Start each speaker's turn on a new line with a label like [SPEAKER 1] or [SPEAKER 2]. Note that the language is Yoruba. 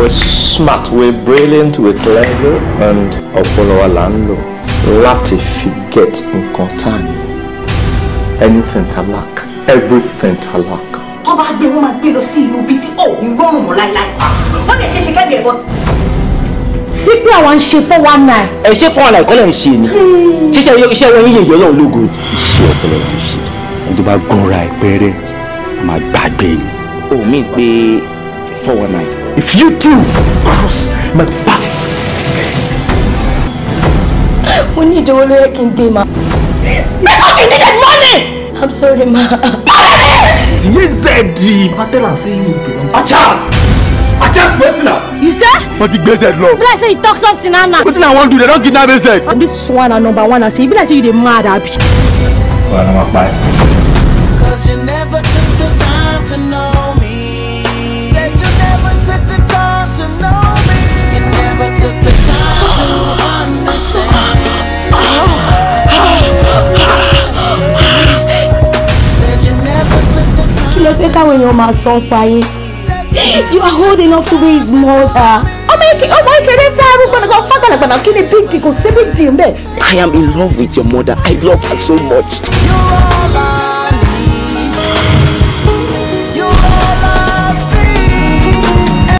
[SPEAKER 1] We're smart, we're brilliant, we're clever, and ọpọlọ wa là ń lò láti fi get nǹkan tá a ní. Anything ta lack, everything ta lack.
[SPEAKER 2] Tó bá gbé wọn máa gbé lọ sí ìlú bíi tí ò ní rọrùn mọ́ láíláí. Wọ́n lè ṣe ṣe kẹ́mi ẹ̀ bọ́ sí.
[SPEAKER 3] Wípé àwa ń ṣe 419.
[SPEAKER 4] Ẹ ṣe 419 kọ́lẹ̀ ń ṣe ni. Ṣíṣe iṣẹ́ wọn yíyẹ ìyọ́ náà lógo.
[SPEAKER 5] Iṣẹ́ ọpọlọ ti ṣe. Ẹni tó bá gọ́ra ẹ̀ pẹ́rẹ́, máa gbàgbé ni.
[SPEAKER 4] O mi pé 419.
[SPEAKER 1] If you do cross my path.
[SPEAKER 3] Mo ní ìdánwò ló yẹ kí n gbé ma.
[SPEAKER 2] Because you needed money!
[SPEAKER 3] I'm sorry ma.
[SPEAKER 1] DZ! Tell am say you belong. Achas! Achas wetin na?
[SPEAKER 3] You say?
[SPEAKER 5] Wọ́n ti gbé Z lọ.
[SPEAKER 3] Be like say you talk something now now.
[SPEAKER 5] Wetin I wan do? They don kidnap Z.
[SPEAKER 3] And this one na number one I say, e be like say you dey mad abi.
[SPEAKER 1] Wàá máa pa ẹ́.
[SPEAKER 6] Cause you never took the time to know me. Said you never took the time to know me. You never took the time to understand. Said you never took the time.
[SPEAKER 3] Kí lẹ fẹ́ káwọn èèyàn máa sọ pa yín? You are old enough to be his mother.
[SPEAKER 2] Ọmọ ìkéré fẹ́ arúgbó nìkan fàgbàlagbàlà kí ni big deal kò sí big deal mbẹ́.
[SPEAKER 4] I am in love with your mother. I love her so much.
[SPEAKER 6] You are